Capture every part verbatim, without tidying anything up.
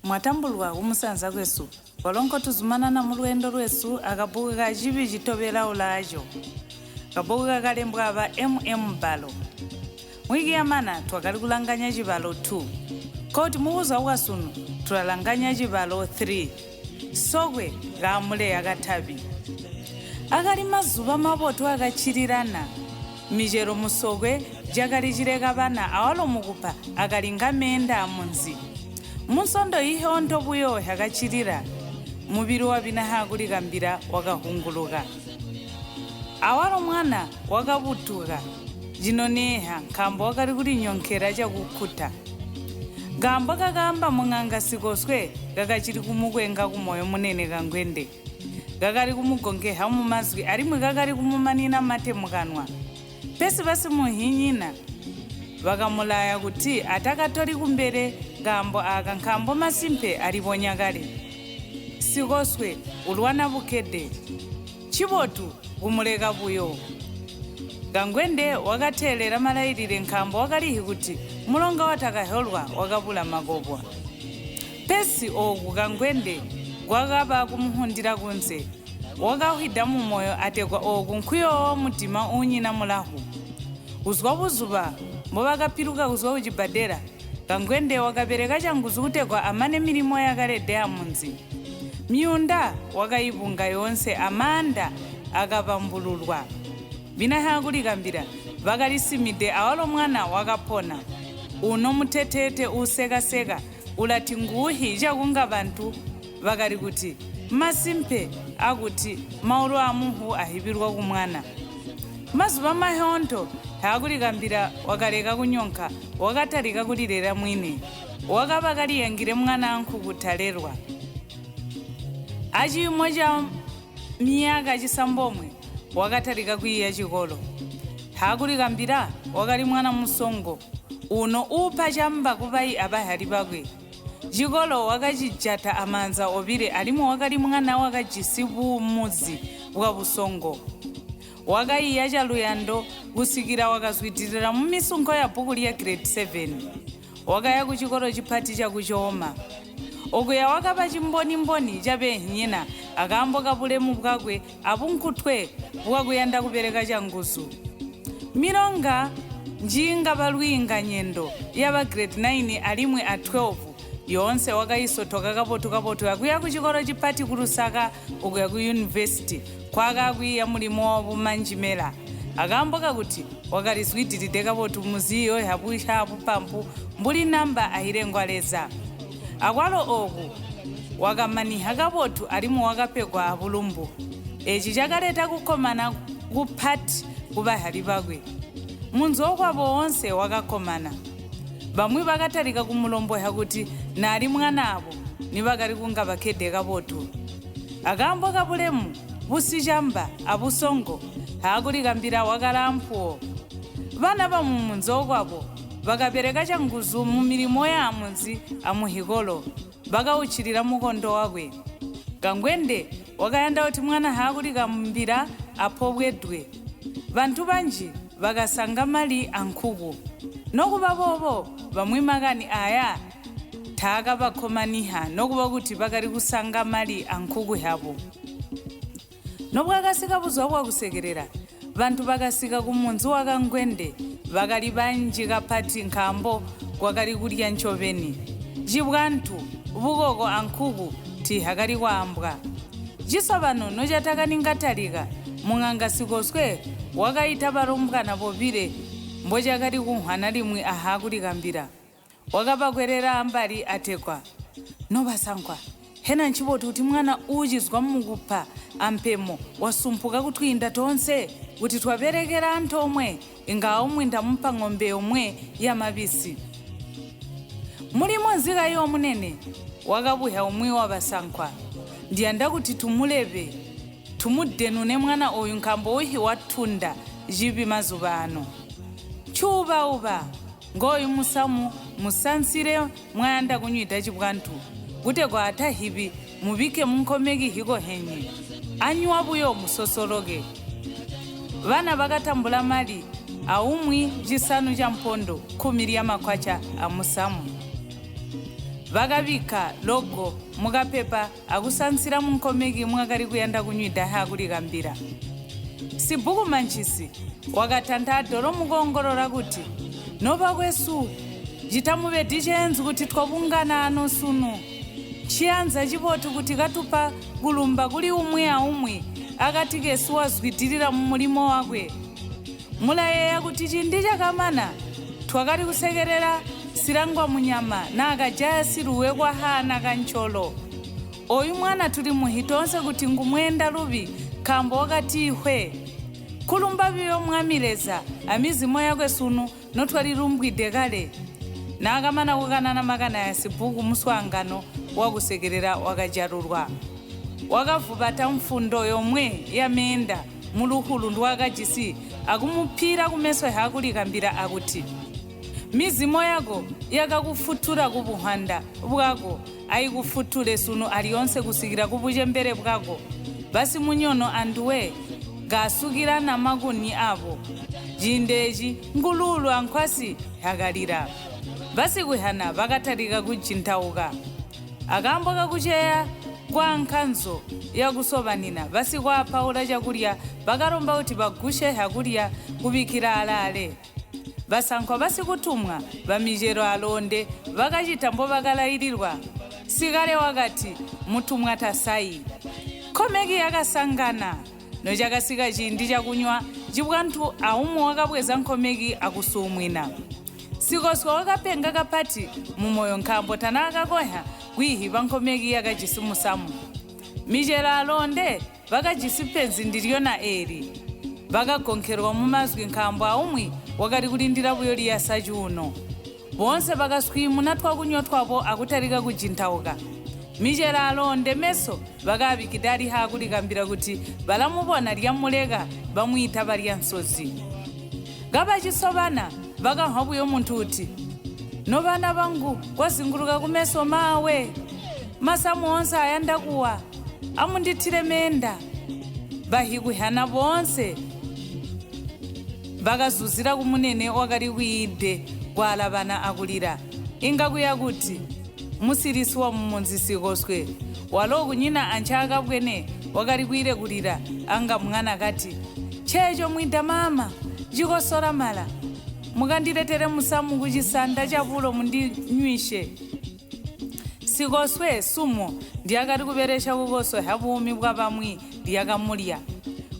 Mwatambulwa kumusanza kwesu, walongo tuzumana na mulwendo lwesu akabuku ka chiŵi chitoŵera ulajo. Kabuku kakalembwa ŵa M M Balo. Mwiki yamana twakali kulanganya chibalo two. Koti muwuza wa sunu tulalanganya chibalo three. Sokwe gha muleya kathaŵi. Akali mazuŵa mabotu akachilirana. Michero musokwe jakali chireka ŵana awalo mukupa akali nga menda a munzi. Mu nsondo yihonto buyo yakachilira, muŵiri wa ŵinaha kulikambira wakahunguluka. Awalo mwana wakabutuka, jinoneha nkhambo wakali kulinyonkhera chakukhuta. Ngambo kakamba mung'anga sikoswe kakachili kumukwenga ku moyo munene kangwende. Kakali kumugonkheha mu mazgi alimwe kakali kumumanina mate mu kanwa. Pesi ŵasimuhinyina ŵakamulaya kuti atakatori kumbere ngambo aka nkhambo masimphe aliponya kale. Sikoswe ulwana bukede. Chibotu kumuleka buyo. Kangwende wakathelela malayirire nkhambo wakalihi kuti mlonga watakaholwa wakabula makobwa. Pesi oku kangwende gwakaŵa kumuhundira kunse. Wakahwida mu moyo atekwa oku nkhuyowowa mtima unyina mulahu. Uzgwa wuzuŵa, mbo ŵakapiruka kuzwa ku chibadera, kangwende wakapereka changuzu kutekwa amane milimo yakale de ya munzi. Myunda wakayipunga yonse, amanda akapambululwa. Vinaha kulikambira, ŵakalisimide awalo mwana wakapona. Uno mutetete usekaseka, ulati nguhi chakunga ŵanthu ŵakali kuti, masimpe akuti maulo a munthu ahiŵirwa ku mwana. Mazuŵa mayontho thakulikambira wakaleka kunyonkha, wakatalika kulirera mwine. Wakaŵa kaliyangire mwanankhu kuthalerwa. Achiyumo cha myaka chisambomwe wakatalika kwiya chikolo. Thakulikambira wakali mwana musongo, uno upa chamba kuŵayi aŵahali ŵakwe. Chikolo wakachijata amanza oŵire alimo wakali mwana wakajisi vumuzi bwa busongo. Wakayiya chaluyando kusikira wakazwitirira mu misunkho ya buku lya grade seven. Wakaya ku chikolo chiphati chakuchoma. Okuya wakapa chimbonimboni cha ŵenhinyina akambo ka bulemu bwakwe abunkutwe bwakuyanda kupereka changuzu. Milonga njinga pa lwinga nyendo ya ŵa grade nine alimwe a twelve, yonse wakayisothoka kapotu-kapotu yakuya ku chikolo chipati ku Lusaka ukuya ku yunivesiti, kwaka kuyiya mulimo wa bumanjimera. Akambo kakuti wakalizwidilide kapotu muziyo yabucha bupampu mbuli namba ahilengwa leza. Akwalo oku wakamaniha kapotu alimo wakapegwa abulumbu. Ichi chakaleta kukomana kuphati ku ŵahali ŵakwe. Munzi wakwabo wonse wakakomana. Bamwi bakatalika kumuromboha kuti nali mwanawo ni ŵakali kunga ŵakhede kabotu. Akambo ka bulemu busi chamba abusongo hakulikambira wakalamphuwo. Ŵana ŵa mu munzi wakwabo ŵakapereka changuzu mu milimo ya amunzi amuhikolo. Ŵakawuchilira mukondo wakwe. Kangwende wakayanda kuti mwana hakulikambira aphobwedwe. Ŵanthu ŵanji ŵakasanga mali a nkhuku. Nokuŵa bobo ŵamwi makani aya thakaŵakhomaniha nokuŵa kuti ŵakali kusanga mali a nkhuku hyapo. Nopwakasika buzwa bwa kusekerera, ŵanthu ŵakasika ku munzi wa kangwende ŵakali ŵanji kapati nkhambo kwakali kulya nchoveni. Chibwanthu, bukoko a nkhuku ti hakali kwambwa. Jiso pano nochatakani ngatalika, mung'anga sikoswe wakayita ŵarombwana pobire mbo chakali kunhwa na limwe aha kulikambira. Wakapakwerera mbali atekwa. No ŵasankwa, hena nchiŵoti kuti mwana uwu chizgwa mu kupha ampemo wasumphuka kutwinda tonse kuti twaŵerekera nthomwe inga umwe ndamupa ng'ombe yomwe ya maŵisi. Mulimo nzika iyo munene wakabuhya umwi wa ŵasankwa. Ndiyanda kuti tumuleŵe, tumudenune mwana uyu nkhambo wihi wathunda chiŵi mazuŵa ano. Chuŵauŵa, ngoyu musamu musansire mwayanda kunywida chibwanthu, kutegwa atahiŵi muŵike mu nkhomeki hiko henye. Anywa buyo musosoloke. Ŵana ŵakatambula mali, aumwi chisanu cha mphondo khumi lya makwacha a musamu. Ŵakaŵika logo mu kapepa akusansira mu nkhomeki mwakali kuyanda kunywida hakulikambira. Sibuku Manchisi wakatantha doro mu kongolora kuti, nopa kwesu, jitamuŵe dichenzi kuti twabungana ano sunu. Chiyanza chipoti kuti katupa kulumba kuli umwe aumwe akati kesu wazgidilira mu mulimo wakwe. Mulayeya kuti chindi chakamana, twakali kusekerera silangwa mu nyama na akajaya siluwe kwa hana kancholo. Oyu mwana tuli muhi tonse kuti ngumwenda luŵi kambo wakatihwe. Kulumba viyo mwami Leza, amizimo yakwe sunu no twalilumbwide kale. Na akamana kukanana makana ya sibuku muswangano wakusekerera wakajarurwa. Wakavumbata mfundo yomwe yamenda mu luhulu ndwakajisi akumuphira ku meso hakulikambira akuti, mizimo yako yakakufutura ku buhanda bwako, ayikufuture sunu aliyonse kusikira ku buchembere bwako. Basi munyono anduwe gasukira na makuni apo. Jindeji ngululu ankhwasi hakalira. Basi kuhana ŵakatarika kujinthauka. Akambo kakucheya kwa nkhanzo ya kusopanina, basi kwa Paula chakurya, ŵakaromba kuti ŵagushe hakurya kuŵikira alale. Ŵasankho ŵasikutumwa ŵa michero alonde ŵakachita mbo ŵakalayirirwa. Sikale wakati, mutumwa tasayi. Nkhomeki yakasangana. No chakasika chindi chakunywa, chipwanthu aumo wakabweza nkhomeki akusumwina. Sikoswa wakapenga kapati mu moyo nkhambo tanakakonya kwihi pa nkhomeki yakachisimusamu. Michero alonde ŵakajisi penzi ndilyo na eli. Ŵakagonkherwa mu mazgu nkhambo aumwi wakali kulindira uyo liyasa chuno. Bonse ŵakaswimuna twakunyo twapo akutarika kujinthauka. Michero alonde meso ŵakaŵikidali ha kulikambira kuti ŵalamubona lyamuleka ŵamwita ŵalya nsozi. Kaŵachiso ŵana ŵakamhwa uyo munthu uti, no ŵana ŵangu kwazinguluka ku meso mawe. Masamu onse ayanda kuwa. Amundithire menda. Ŵahikuhana bonse ŵakazuzira ku munene wakali ku ide kwala ŵana akulira. Inga kuya kuti, musirisi wa mumunzi sikoswe waloku nyina anchaka bwene wakali kwire kulira anga mwana kati, checho mwida mama, jikosora mala, mukandiletere musamu ku chisanda chapulo mundinywishe. Sikoswe sumo ndiyakati kuŵeresha kukoso ha vumi bwa pamwi ndiyakamulya.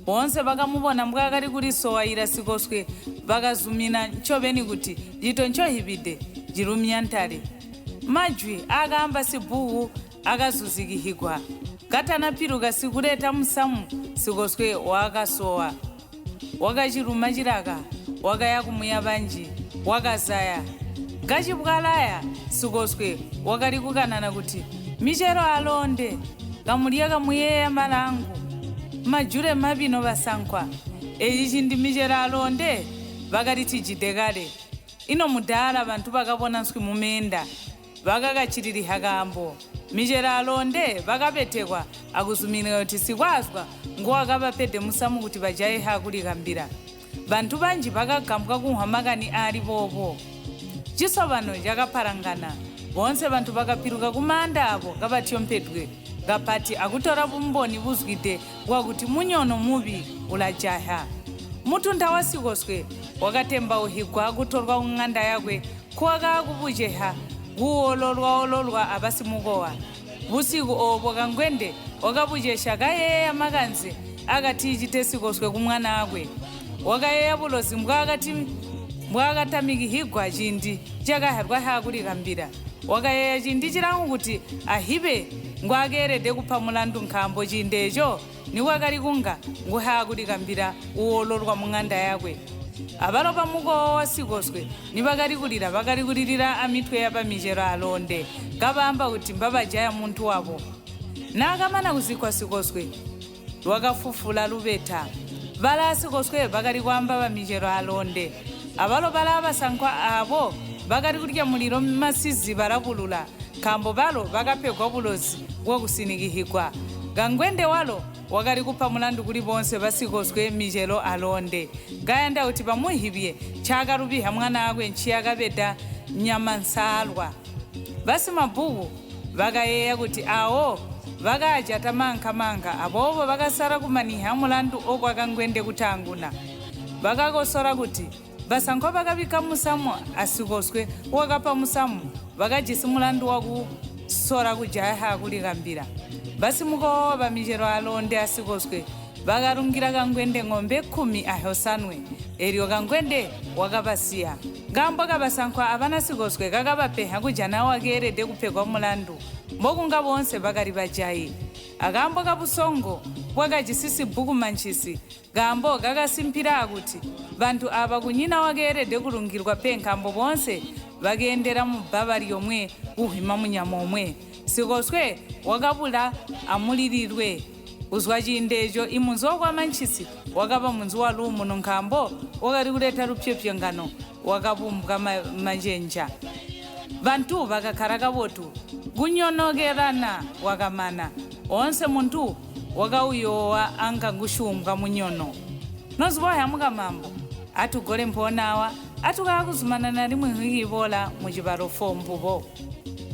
Wonse ŵakamuvona mbwakali kulisowa ira sikoswe ŵakazumina nchobeni kuti jito nchohipide jilumya ntare. Majwi akamba sibuku akazuzikihigwa. Katana piru kasikureta musamu sikoswe wakasowa. Wakachiruma chiraka, wakaya kumuya ŵanji, wakazaya. Gachipwalaya sikoswe wakali kukanana kuti, michero alonde, kamulya kamuyeya malangu, majure mabino ŵasankwa. Echi chindi michero alonde ŵakali tijide kale. Ino mudala ŵanthu ŵakawona nswi mumenda. Ŵakakachiliriha kambo. Michero alonde ŵakapetekwa akuzumirika kuti sikwazwa ngo wakaŵapede musamu kuti ŵajaye ha kulikambira. Ŵanthu ŵanji ŵakakambwa kunkhwa makani ali popo. Chisoŵano chakapharangana. Wonse ŵanthu ŵakapiruka ku manda apo kaŵathyompedwe, kapati akutora umboni buzgide wakuti munyono muŵi ulajaha. Mutuntha wa sikoswe wakatembauhigwa kutorwa ku ng'anda yakwe kuwaka kupujeha kuwololwa-wololwa apasi mukowa. Busiku opo kangwende wakapujesha kayeya makanzi akati ichite sikoswe ku mwanakwe. Wakayeya bulozi mbwakati mbwakatamikihigwa chindi chakaharwa ha kulikambira. Wakayeya chindi chilangu kuti ahibe ngwakerede kupha mulandu nkhambo chindecho ni wakali kunga nguhaya kulikambira uwololwa mu ng'anda yakwe. Aŵalo pa mukowa wa sikoswe ni ŵakali kulira ŵakali kulirira a mitwe ya pa michero alonde, kaŵamba kuti mbaŵajaya munthu wapo. Na akamana kuzikwa sikoswe, wakafufula luŵeta. Ŵala asikoswe ŵakali kwamba ŵa michero alonde. Aŵalo ŵala ŵasankwa apo ŵakali kurya muliro masizi ŵalapulula. Kambo ŵalo ŵakapegwa ulozi wakusinikihikwa. Gangwende walo wakali kupha mrandu kuli bose ŵasikoswe michero alonde. Gayanda kuti pamuhipye chakalupiha mwanakwe nchiyakaŵeta nyama nsalwa. Ŵasimabhuku ŵakayeya kuti awo ŵakaja tamankha-mankha, apopo ŵakasara kumaniha mrandu uko ŵakangwende kutanguna. Ŵakakosora kuti, basankho ŵakaŵika musamu asikoswe, wakapa musamu ŵakajisi mrandu wa kusora kujaha kulighambira. Basi mukowa wa ŵamichero alonde asikoswe ŵakarungira kangwende ng'ombe khumi aho sanwe, elyo kangwende wakaŵasiya. Ngambo kaŵasankho aŵanasikoswe kakaŵapenha kuja nawo ŵakerede kuphegwa mrandu, mbokunga wonse ŵakali ŵajayi. Akambo ka usongo bwakajisisi buku manchisi, kambo kakasimpira kuti ŵanthu aŵa kunyina ŵakerede kurungirwa penkhambo wonse ŵakendera mu baŵa lyomwe kuhwima munyamomwe. Sikoswe wakabula amulirirwe. Uzwa chindecho imunzokwa manchisi wakaŵa munzu wa lumu no nkhambo wakali kuleta lupyepyengano wakapumbwa ma- manjenja. Ŵanthu ŵakakhala kawotu kunyonokerana wakamana, onse munthu wakauyowa anga ngushumka munyono. Nozgoya mukamambo, atugole mphonawa atukaakuzumana na limwe hwiki bora mu chiparo fo mbubo.